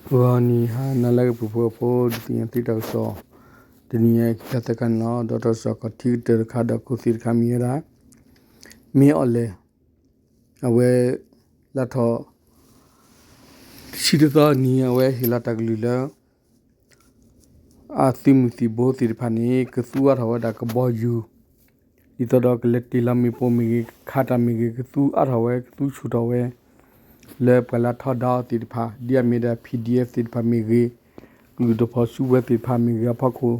ဂီၤနံၤဟါနၤလၢအဂ့ၤ ပှၤဖိ ဒုးသ့ၣ်ညါသုတၢ်ကစီၣ် တနံၤအံၤ ခံခါသၢခါန့ၣ်လီၤ. ဒီးတၢ်ကစီၣ်ခီၣ်ထံးကတၢၢ်တခါ ဒီးခိၣ်သ့ၣ်တခါမ့ၢ်ဝဲဒၣ် မ့ၢ်အီၤလဲၣ် အဝဲ လါထီၣ် တဆံတသီနံၤ အဝဲဟ့ၣ်လီၤတၢ်ကလုၢ်လၢ အသုးမုၢ်သံၣ်ဘိသ့ၣ်တဖၣ်န့ၣ် ကသူအါထီၣ်ဝဲဒၣ်ကဘီယူၤ ဒ်သိးဒီးကလဲၤတ့ၢ်လီၤမ့ၣ်ပိၢ်မ့ၢ်ဂ့ၤ, ကခးတၢ်မ့ၢ်ဂ့ၤ, ကသူအါထီၣ်ဝဲ, ကသူဆူၣ်ထီၣ်ဝဲ လၢပှၤလၢထီဒါအီၤသ့ၣ်တဖၣ် ဒ်အမ့ၢ်ဒၣ် PDF သ့ၣ်တဖၣ်မ့ၢ်ဂ့ၤ, ကလုာ်ဒူၣ်ဖီၣ်စုကဝဲၤသ့ၣ်တဖၣ်မ့ၢ်ဂ့ၤအဖီခိၣ်,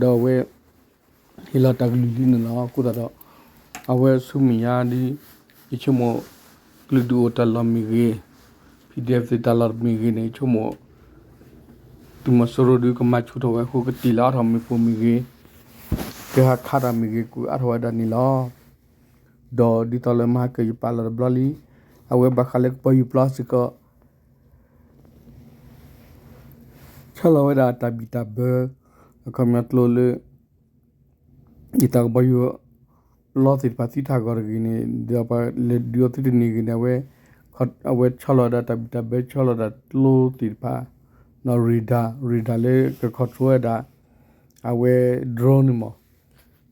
ဒီးအဝဲ ဟ့ၣ်လီၤတၢ်ကလုၢ်လံန့ၣ်လီၤ. အဃိသတးဒီး အဝဲဆူမဲာ်ညါဒ် ယဆိကမိၣ် ကလုာ်ဒူၣ်အိၣ်တၢ်လီၢ်မ့ၢ်ဂ့ၤ, PDF သ့ၣ်တၢ်လီၢ်မ့ၢ်ဂ့ၤန့ၣ် ယဆိကမိၣ် သုးမီၤစိရိၤဒုးကမၤဆူၣ်ထီၣ်ဝဲအဃိ ကတ့ၢ်လီၤအါထီၣ်မ့ၣ်ပိၢ်မ့ၢ်ဂ့ၤ, ကဟးခးတၢ်မ့ၢ်ဂ့ၤ ကအါထီၣ်ဝဲဒၣ်န့ၣ်လီၤ. ဒီးဒ်သိးလၢမဟါကၢၤယပာ်လီၤတဘျီလံ, အဝဲဘၣ်ဃးလၢကဘီယူၤပျီစ့ၢ်ကီး ဆီလီၤဝဲဒၣ်တၢ်ဘံၣ်တၢ်ဘၢ အခီပညီကျိလၢ ယတၢ်ကဘီယူၤ ပျီသ့ၣ်တဖၣ်သံထးဂီၤတဂ့ၤန့ၣ် ဒီးပှၤလဲၤဒုးအီၤသုတန့ၢ်ဂ့ၤန့ၣ် အဝဲ အဝဲဆီလီၤဝဲဒၣ်တၢ်ဘံၣ်တၢ်ဘၢ ဆီလီၤဝဲဒၣ်ကျိသ့ၣ်တဖၣ် ဒီး radar, radar လၢက control ဝဲဒၣ် အဝဲ drone န့ၣ်မး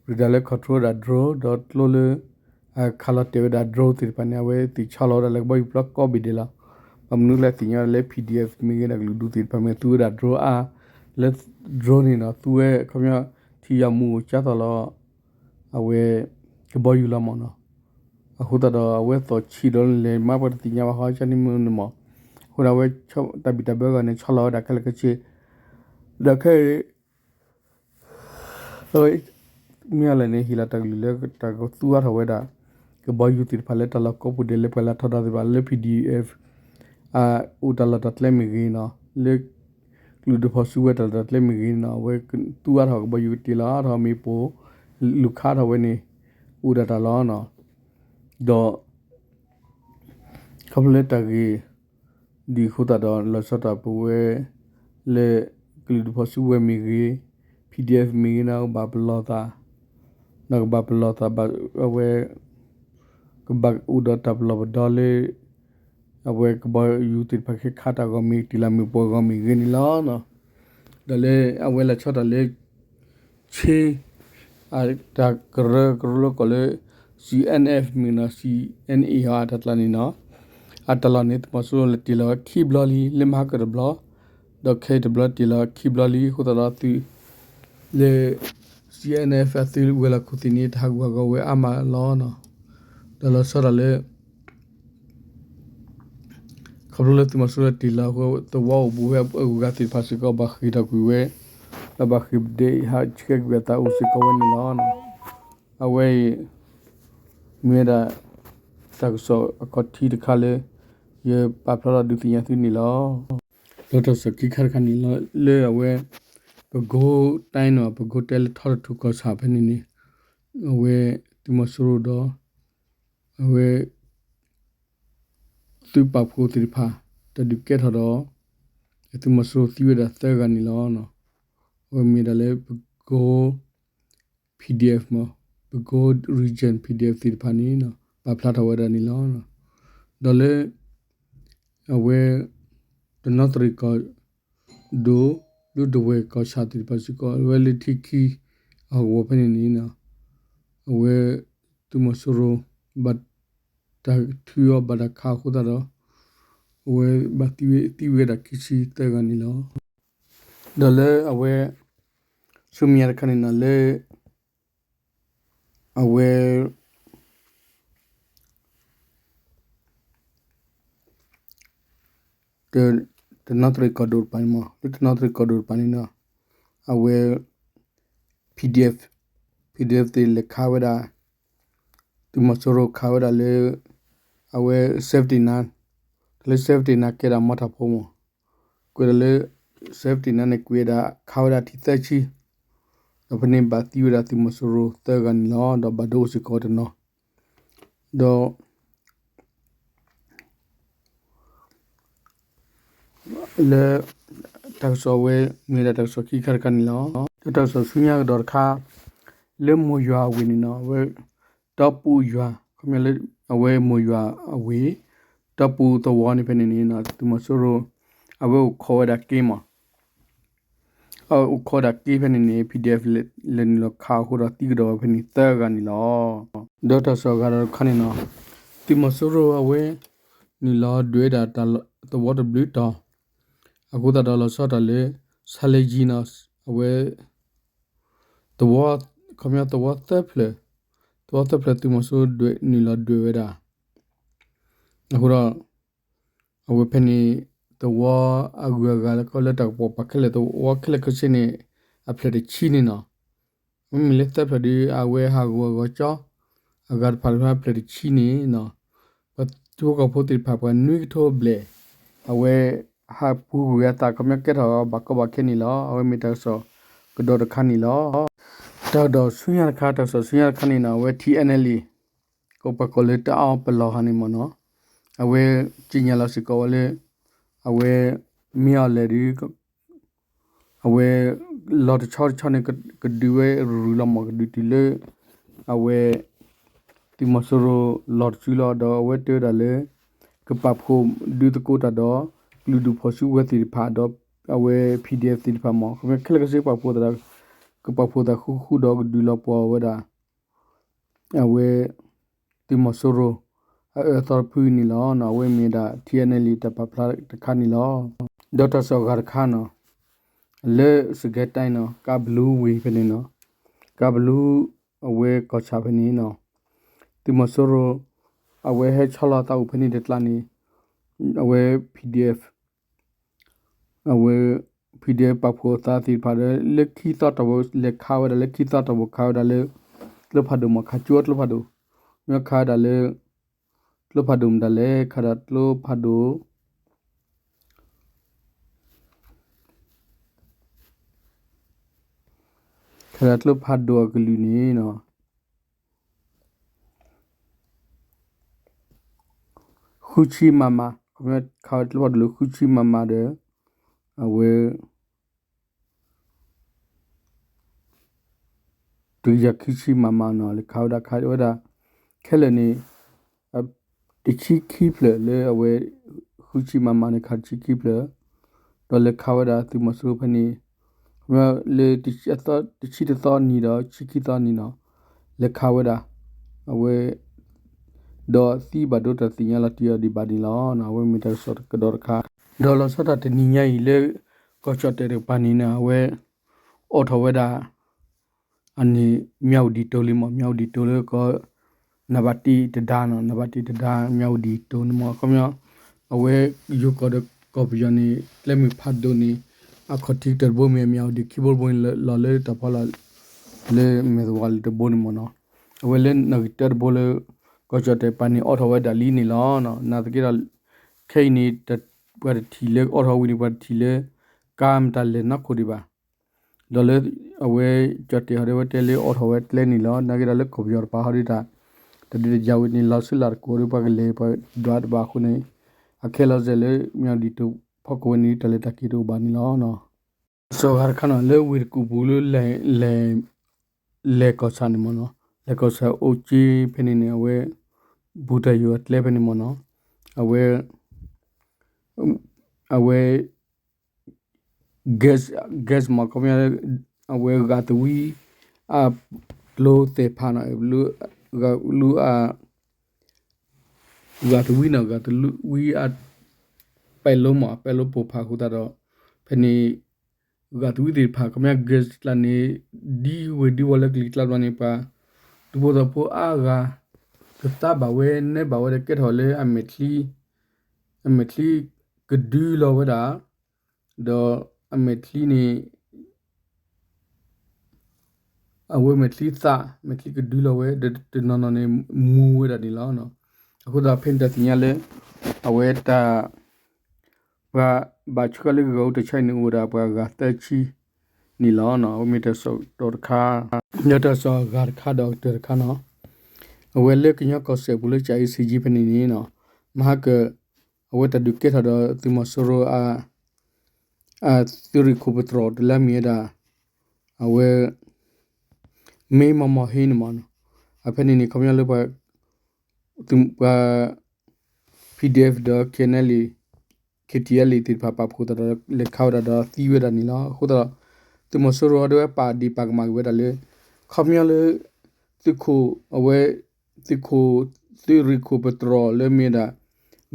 radar လၢ control ဝဲဒၣ် drone ဒီးကျိလၢ အခးလီၤတဲာ်ဝဲဒၣ် drone သ့ၣ်တဖၣ်န့ၣ် အဝဲသ့ၣ်ဆီလီၤဝဲဒၣ်လၢကဘီယူၤပျီကိးဘ့ၣ်ဒဲးလီၤ. ဘၣ်မနုၤလၢသ့ၣ်ညါလၢ PDF မ့ၢ်ဂ့ၤဒီးကလုာ်ဒူၣ်သ့ၣ်တဖၣ်မ့ၢ်သူဝဲဒၣ် drone အါ လၢ drone န့ၣ်ဒီး သူဝဲခီပညီ ထံယၤမူအိၣ်ကၢ်သိးလီၤ အဝဲ ကဘီယူၤလီၤမးနီၤ. အဃိသတးဒီး အဝဲသီၣ်ဆံးဒီးလဲၤမး ပှၤတသ့ၣ်ညါဘၣ်ဟီ ကန့ၣ်မ့ၢ်န့ၣ်မး. အဃိဒီးအဝဲ တၢ်ဘံၣ်တၢ်ဘၢအဂီၢ်န့ၣ် ဆီလီၤဝဲဒၣ်ခဲလၢာ်ခဲဆ့ ဒီးခဲအံၤ မ့ၢ်အီၤလဲၣ်န့ၣ် ဟ့ၣ်လီၤတၢ်ကလုၢ်လၢတၢ်ကသူအါထီၣ်ဝဲဒၣ် ကဘီယူၤသ့ၣ်တဖၣ်လၢတၢ်လီၢ်ကိးပူၤဒဲးလၢပှၤလၢထီဒါသ့ၣ်တဖၣ်လၢ PDF အိၣ်တၢ်လီၢ်တၢ်ကျဲမ့ၢ်ဂ့ၤနီၤ လၢ ကလုာ်ဒူၣ်ဖီၣ်စုကဝဲၤတၢ်လီၢ်တၢ်ကျဲမ့ၢ်ဂ့ၤန့ၣ်နီၤ အဝဲသူအါထီၣ်ကဘီယူၤကတ့ၢ်လီၤအါထီၣ်မ့ၣ်ပိၢ် လူၤခးထီၣ်ဝဲန့ၣ် အိၣ်ဒၣ်တၢ်လီၤနီၤ. ဒီး ခီဖျိလၢတၢ်ဂ့ၢ် ဒ်အဃိသတးဒီး လီၤဆီဒၣ်တၢ်ပဝဲ လၢ ကလုာ်ဒူၣ်ဖီၣ်စုကဝဲၤမ့ၢ်ဂ့ၤ, PDF မ့ၢ်ဂ့ၤန့ၣ် ကဘၣ်ပလီၢ်သး, ဒီးကဘၣ်ပလီၢ်သးဘၣ်အဝဲ ကဘၣ်အိၣ်ဒီးတၢ်ပလီၢ်ပဒီလၢ အဝဲကဘီယူၤသ့ၣ်တဖၣ်ခဲခးတၢ်ဂီၤမ့ၢ်ဂ့ၤ တ့ၢ်လီၤမ့ၣ်ပိၢ်အဂီၢ်မ့ၢ်ဂ့ၤန့ၣ်လီၤ. ဒီးလၢအဝဲလီၤဆီဒၣ်တၢ်လၢ ဆ့ တၢ်ကရၢကရိလၢကီၢ်လၢ CNF မ့ၢ်နီၤ CNA အတၢ်ကျါန့ၣ်နီၤ အတၢ်လီၢ်န့ၣ် သုးမီၤစိရိၤလဲၤတ့ၢ်လီၤခံဘျီလံ လၢမဟါကၢၤတဘျီ, ဒီးခဲအံၤတဘျီတ့ၢ်လီၤခံဘျီလံ အဃိသတးဒီးသုး လၢ CNF အသုးဝဲၤလီၢ်ခိၣ်သ့ၣ်န့ၣ် တၢ်ဟးဂူာ်ဟးဂီၤဝဲအါမးလီၤနီၤ. ဒီးလီၤဆီဒၣ်တၢ်လၢ ခီဖျိလၢသုးမီၤစိရိၤလဲၤတ့ၢ်လီၤအဃိ သဝီအိၣ်ဘူးဝဲအဂုၤအဂၤသ့ၣ်တဖၣ်စ့ၢ်ကီး ဘၣ်ဃ့ၢ်ထီၣ်ကွံာ်ဝဲ, ဒီးဘၣ်ဃ့ၢ်ပဒဲးဟးဆှဲးကွံာ်အသးအိၣ်စ့ၢ်ကီးဝဲန့ၣ်လီၤ. အဝဲအံၤ မ့ၢ်ဝဲဒၣ် တၢ်ကစီၣ်အခီၣ်ထံးတခါလၢ ယပာ်ဖျါထီၣ်ဒုးသ့ၣ်ညါသုန့ၣ်လီၤ. ဒီးတၢ်ကစီၣ်ခံခါတခါန့ၣ်လီၤ လၢအဝဲ ပဲခူးတိုင်းနီၤ ပဲခူးတိုင်းလၢထီတထူၣ်ကီၢ်ဆၣ်ဖဲန့ၣ်န့ၣ် အဝဲ သုးမီၤစိရိၤဒီး အဝဲ သုးပာ်ဖှိၣ်သ့ၣ်တဖၣ် တၢ်ဒုးကဲထီၣ်ဒီး သုးမီၤစိရိၤသံဝဲဒၣ်သၢဂၤန့ၣ်လီၤ. အဝဲမ့ၢ်ဒၣ်လၢ ပဲခူး PDF မ့ၢ် ပဲခူး Region PDF သ့ၣ်တဖၣ်န့ၣ် ပာ်ဖျါထီၣ်ဝဲဒၣ်န့ၣ်လီၤ. ဒီးလၢ အဝဲ တနီသရံၣ်ကီၢ်ဒိၣ် လၢဒဝဲၢ်ကီၢ်ဆၣ်သ့ၣ်တဖၣ်စ့ၢ်ကီး အဝဲလၢထံခံအဂီၤဖဲန့ၣ်န့ၣ် အဝဲ သုးမီၤစိရိၤ ဘၣ်တၢ်ထုးအီၤဘၣ်တၢ်ခးအဃိသတးဒီး အဝဲဘၣ်သံဝဲဒၣ်ခံဆံသၢဂၤန့ၣ်လီၤ. ဒီးလၢအဝဲ ဆူမဲာ်ညါတခါန့ၣ်နီၤ လၢ အဝဲ တနီသရံၣ်ကီၢ်ဒိၣ်တပၤန့ၣ်မ့ၢ် လၢတနီသရံၣ်ကီၢ်ဒိၣ်တပၤန့ၣ်နီၤ အဝဲ PDF, PDF သ့ၣ်လဲၤခးဝဲဒၣ် သုးမီၤစိရိၤခးဝဲဒၣ်လၢ အဝဲ စဲးဖတံၣ်နါ, တၢ်လၢ စဲးဖတံၣ်နါ ကဲဒၣ်မီထးဖိမ့ၢ် ကွဲးဒၣ်လၢ စဲးဖတံၣ်နါန့ၣ် ကွံာ်ဝဲဒၣ်ခးဝဲဒၣ်ထံသၢဆံ, ဒီးဖဲန့ၣ်ဘၣ်သံဝဲဒၣ်သုးမီၤစိရိၤသၢဂၤန့ၣ်လီၤ. ဒီးဘၣ်ဒိအိၣ်စ့ၢ်ကီးတနီၤ ဒီး လၢ တၢ်ကစီၣ်ဝဲ မ့ၢ်ဝဲဒၣ်တၢ်ကစီၣ်ခံခါတခါန့ၣ်လီၤ. ဒီးတၢ်ကစီၣ်ဆူညါကဒီးတခါ လၢမိၢ်ယွၤအဝ့ၢ်န့ၣ်နီၤ အဝဲ တီပူယွၤ ခီပညီလၢ အဝဲမိၢ်ယွၤအဝ့ၢ် တီပူသဝီန့ၣ်ဖဲန့ၣ်န့ၣ် သုးမီၤစိရိၤ အဝဲအိၣ်ခိးဝဲဒၣ်က့မး အအိၣ်ခိးဒၣ်က့ဖဲန့ၣ်န့ၣ် PDF လဲၤနုာ်လီၤခးအဃိဒီးသံကဒီးဝဲဖဲန့ၣ်သၢဂၤန့ၣ်လီၤ. ဒီးတၢ်ကစီၣ်အဂၤဒီးတခါန့ၣ်နီၤ, သုးမီၤစိရိၤအဝဲ နုာ်လီၤဒွဲၣ်ဒၣ်တၢ်သဝီတဘျုးတီၤ အဃိသတးဒီးလီၤဆီဒၣ်တၢ်လၢ ဆါလဲကၠံနီၤ, အဝဲ သဝီ ခီပညီသဝီသၢဖျၢၣ်, သဝီသၢဖျၢၣ်သုးမီၤစိရိၤဒွဲၣ်နုာ်လီၤဒွဲၣ်ဝဲဒၣ် အဃိဒီး အဝဲဖဲန့ၣ် သဝီအဂုၤအဂၤလၢကီလၢတၢ်ကပီၤပာ်ခဲလၢာ်သဝီခဲလၢာ်ခဲဆ့န့ၣ် အဖျၢၣ်တဆံန့ၣ်နီၤ, မ့မ့ၢ်လၢသၢဖျၢၣ်ဒီး အဝဲဟးဂူာ်ဟးဂီၤကၠီ အဂၤတဖၣ်တဖၣ်ဖျၢၣ်တဆံန့ၣ်နီၤ, ပထံဖိကီၢ်ဖိသ့ၣ်တဖၣ်ပှၤနွံကထိဘျဲၣ် အဝဲ ဟးပူၤကွံာ်အသး ခီပညီကဲထီၣ်ဘၣ်ကီဘၣ်ခဲန့ၣ်လီၤ. အဝဲမ့ၢ်တၢ်ကစီၣ်ကဒီးတခါန့ၣ်လီၤ. တၢ်ကစီၣ်ဆူညါတခါ, တၢ်ကစီၣ်ဆူညါတခါန့ၣ်နီၤ, အဝဲ ထံၣ်အဲၣ်နဲလ်အံၤ ကီၢ်ပှၤကိးလၢတအီပလီၢ်ဟီန့ၣ်မ့ၢ်နီၤ, အဝဲ ကြေညာ လီၤစ့ၢ်ကီးဝဲလၢ အဝဲ မ့ၢ်အီၤလဲၣ်ဒီး အဝဲ လီၤတဆီတဆီန့ၣ် ကဒုးဝဲရုၢ်ရုၢ်လီၤမး ကဒုးတုၤလၢ အဝဲ သုးမီၤစိရိၤလီၤတစုလီၤ. ဒီးအဝဲတဲဝဲဒၣ်လၢ ကပာ်ဖှိၣ်ဒုးသကိးတၢ်ဒီး ကလုာ်ဒူၣ်ဖီၣ်စုကဝဲၤသ့ၣ်တဖၣ်ဒီး အဝဲ PDF သ့ၣ်တဖၣ်မး ခီပညီခဲလၢာ်ခဲဆ့ပာ်ဖှိၣ်သးဒီး ကပာ်ဖှိၣ်သးဃူဃူဒီးကဒုးလီၤပှီၢ်ဝဲဒၣ် အဝဲ သုးမီၤစိရိၤ အအၢအသီတဖုန့ၣ်လီၤ. အဝဲမ့ၢ်ဒၣ် ထံၣ်အဲၣ်နဲလ်အံၤ တၢ်ပာ်ဖျါတခါန့ၣ်လီၤ. ဒီးတၢ်ကစီၣ်အဂၤတခါနီၤ, လၢစကဲၤတဲၣ်နီၤ ကးဘလူးဝ့ၢ်ဖဲန့ၣ်နီၤ, ကးဘလူး အဝဲကီၢ်ဆၣ်ဖဲန့ၣ်နီၤ, သုးမီၤစိရိၤ အဝဲဟဲဆီလီၤသးအိၣ်ဖဲန့ၣ်တကျါန့ၣ် အဝဲ PDF အဝဲ PDF ပာ်ဖှိၣ်အသးသ့ၣ်တဖၣ်ဒီး လၢခံသီတၢ်ဝဲ လဲၤခးဝဲဒၣ်လၢခံသီတၢ်ဝဲ ခးဝဲဒၣ်လၢ ကျိဖးဒိၣ်မး ခးကၠိကျိဖးဒိၣ်, မ့ၢ်ခးဝဲဒၣ်လၢ ကျိဖးဒိၣ်မတၤလဲၣ် ခးဒၣ်ကျိဖးဒိၣ် ခးဒၣ်ကျိဖးဒိၣ်အကလုာ်န့ၣ်နီၤ ဃုဆံမမ, ခီပညီခးဝဲကျိဖးဒိၣ်လၢဃုဆံမမဒီး အဝဲ တကယၤခံဆံမမနီၤ လဲၤခးဝဲဒၣ် ခးဝဲဒၣ် ခဲလၢာ်န့ၣ် တဆံခံဖျၢၣ်လၢအဝဲ ဃုဆံမမန့ၣ် ခးတဆံခံဖျၢၣ် ဒီးလဲၤခးဝဲဒၣ်သုးမီၤစိရိၤဖဲန့ၣ် လၢ တဆံတသီနံၤဒီးဆံခံသီနံၤနီၤ လဲၤခးဝဲဒၣ် အဝဲ ဒီးသံဘၣ်ဒိတၢ်သ့ၣ်ညါလီၤတံၢ်အီၤဒံးဘၣ်န့ၣ်လီၤ. အဝဲမ့ၢ်တၢ်ကစီၣ်ကဒီးတခါ ဒီးလီၤဆီဒၣ်တၢ်တနံၤညါအံၤလၢ ကီၢ်ကၠီၣ်တဲၣ်တကပၤန့ၣ် အဝဲ အိးထီၣ်ဝဲဒၣ် အန့ၣ် မၠၣ်ဝတံၣ်တိၤလံမး မၠၣ်ဝတံၣ်တိၤလၢကီၢ် နဘၣ်တံၣ်တဒါနီၤ နဘၣ်တံၣ်တဒါ မၠၣ်ဝတံၣ်တိၤန့ၣ်မး ခီပညီ အဝဲယိၤကီၢ်ဒီးကီၢ်ပယီၤန့ၣ် ကျဲမုၢ်ဖးဒိၣ်န့ၣ် အခီၣ်ထံးကတၢၢ်တဘိမ့ၢ် မၠၣ်ဝတံၣ်ခံဘိတဘိန့ၣ် လီၤလၢတၢ်ဖီလာ် လၢမဲာ်သဝီလၢတဘိန့ၣ်မးနီၤ အဝဲလၢနီၣ်ဂံၢ်တၢတဘိလၢ ကီၢ်ကၠီၣ်တဲၣ်တကပၤန့ၣ် အိးထီၣ်ဝဲဒၣ်လံန့ၣ်လီၤ. နာ်သက့ဒီး ခဲအံၤန့ၣ် ပှၤတထံၣ်လၢအိးထီၣ်ဝံၤန့ၣ် ပှၤတထံၣ်လၢ ကါမတၤလဲၣ်နီၢ်ခိၣ်ဒံးဘၣ် ဒီးလၢ အဝဲကၠီၣ်တဲၣ်ဟီဒီး အဝဲတဲလၢအိးထီၣ်ဝဲကျဲန့ၣ်လီၤ. နာ်သက့ဒီးလၢကီၢ်ပယီၤတကပၤဟီဒီး တၢ်ဒုးတၢ်ယၤဝဲန့ၣ် လီၤဆူလၢ်တကိးဒီး ပှၤကလဲၤပှၤဒွးတဘၣ်အဃိန့ၣ် အခဲလီၤစဲၤလၢ မၠၣ်ဝတံၣ်တိၤဖီခိၣ်ဝဲန့ၣ် တၢ်လဲၤတၢ်က့ၤတအိၣ်ဘၣ်န့ၣ်လီၤ. တၢ်ကစီၣ်အဂၤတခါနီၤ လၢဝ့ၢ်တကူၣ်ပူၤလၢ လဲၤကီၢ်ဆၣ်န့ၣ်မးနီၤ လဲၤကီၢ်ဆၣ်အိၣ်ကၠ့ဖဲန့ၣ်န့ၣ် အဝဲ ဘူးတၢ်ယိာ်အကျဲဖဲန့ၣ်မးနီၤ အဝဲ အဝဲ gas gas မး ခီပညီ အဝဲဂာ်သဝံ အကျိသ့ၣ်တဖၣ်နီၤ လူ ဂာ်သဝံနီၤ ဂာ်သဝံအ ပဲလိမး ပဲလိပိၢ်ဖးအဃိသတးဒီး ဖဲန့ၣ် ဂာ်သဝံသ့ၣ်တဖၣ် ခီပညီ gas ကျါန့ၣ် ဒ်ဝ့ၢ်ဒ်ဝီၤလၢကလံၤကျါဘျီန့ၣ် ပှၤ ဒူဖိသဝီဖိအါဂၤ ကသါဘၣ်ဝဲ နဲဘၣ်ဝဲဒီးကဲထီၣ်လၢအမဲာ်ချံ အမဲာ်ချံကဒုလီၤဝဲဒၣ် ဒီးအမဲာ်ချံန့ၣ် အဝဲမဲာ်ချံသး မဲာ်ချံကဒုလီၤဝဲ ဒီးတနီၤနီၤန့ၣ် မူဝဲဒၣ်န့ၣ်လီၤ. အဃိသတးဖဲန့ၣ်တၢ်သ့ၣ်ညါလၢ အဝဲတၢ် ပှၤဘၣ်ဆှၢလၢဂၤအိၣ်တဆၢအံၤန့ၣ် အိၣ်ဝဲဒၣ်ပှၤဂၤသၢဆံန့ၣ်လီၤ. အဝဲမ့ၢ်တၢ်ကစီၣ်ကဒီးတခါ ဒီးတၢ်ကစီၣ်အဂၤတခါဒီးကတၢၢ်တခါနီၤ အဝဲလၢကညီကီၢ်စဲၣ်ပူၤလၢကၠၤအ့စ့ၣ်ကၠံဖဲန့ၣ်န့ၣ်နီၤ မဟါက အဝဲတၢ်ဒုးကဲထီၣ်ဒီးသုးမီၤစိရိၤ အသုးရ့ၣ်ခိၣ်ပတြီၣ်တလၢမ့ၢ်ဝဲဒၣ် အဝဲ မ့ၢ်မီၢ်မီၢ်ဟ့န့ၣ်မးနီၤ အဖဲန့ၣ်န့ၣ် ခီပညီလၢပှၤ ပှၤ PDF ဒီး KNLA K T L A သ့ၣ်တဖၣ်ပာ်ဖှိၣ်သတးဒီး လဲၤခးဝဲဒၣ်ဒီးသံဝဲဒၣ်န့ၣ်လီၤ. အဃိသတးဒီး သုးမီၤစိရိၤအဒိဝဲပာ်ဒံးပာ်ကမၣ်က့ၤဝဲဒၣ်လၢ ခီပညီလၢ သုးခိၣ်အဝဲ သုးခိၣ် သုးရ့ၣ်ခိၣ်ပတြီၤလၢမ့ၢ်ဒၣ်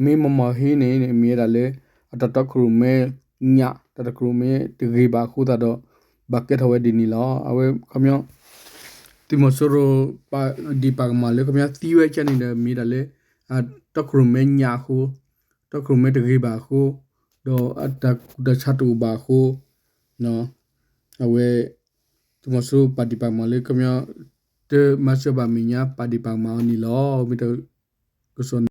မ့ၢ်မီၢ်မီၢ်ဟ့န့ၣ် မ့ၢ်ဝဲဒၣ်လၢ အတၢ်တီခိၣ်ရိၣ်မဲညၣ် တၢ်တီခိၣ်ရိၣ်မဲတဂ့ၤဘၣ်အဃိသတးဒီး ဘၣ်ကဲထီၣ်ဝဲဒ်န့ၣ်လီၤ. အဝဲခီပညီ သုးမီၤစိရိၤပာ်ဒံးပာ်ကမၣ်လၢခီပညီသံဝဲကန့ၣ်ဒီး မ့ၢ်ဒၣ်လၢ တီခိၣ်ရိၣ်မဲညၣ်အဃိ, တီခိၣ်ရိၣ်မဲတဂ့ၤဘၣ်အဃိ, ဒီးအတၢ်ကူၣ်တၢ်ဆါတအိၣ်ဘၣ်အဃိ, အဝဲ သုးမီၤစိရိၤပာ်ဒံးပာ်ကမၣ်လၢခီပညီ တမၤစၢၤဘၣ်မဲာ်ညါပာ်ဒံးပာ်ကမၣ်အီၤန့ၣ်လီၤ. မ့ၢ်တကစီၣ်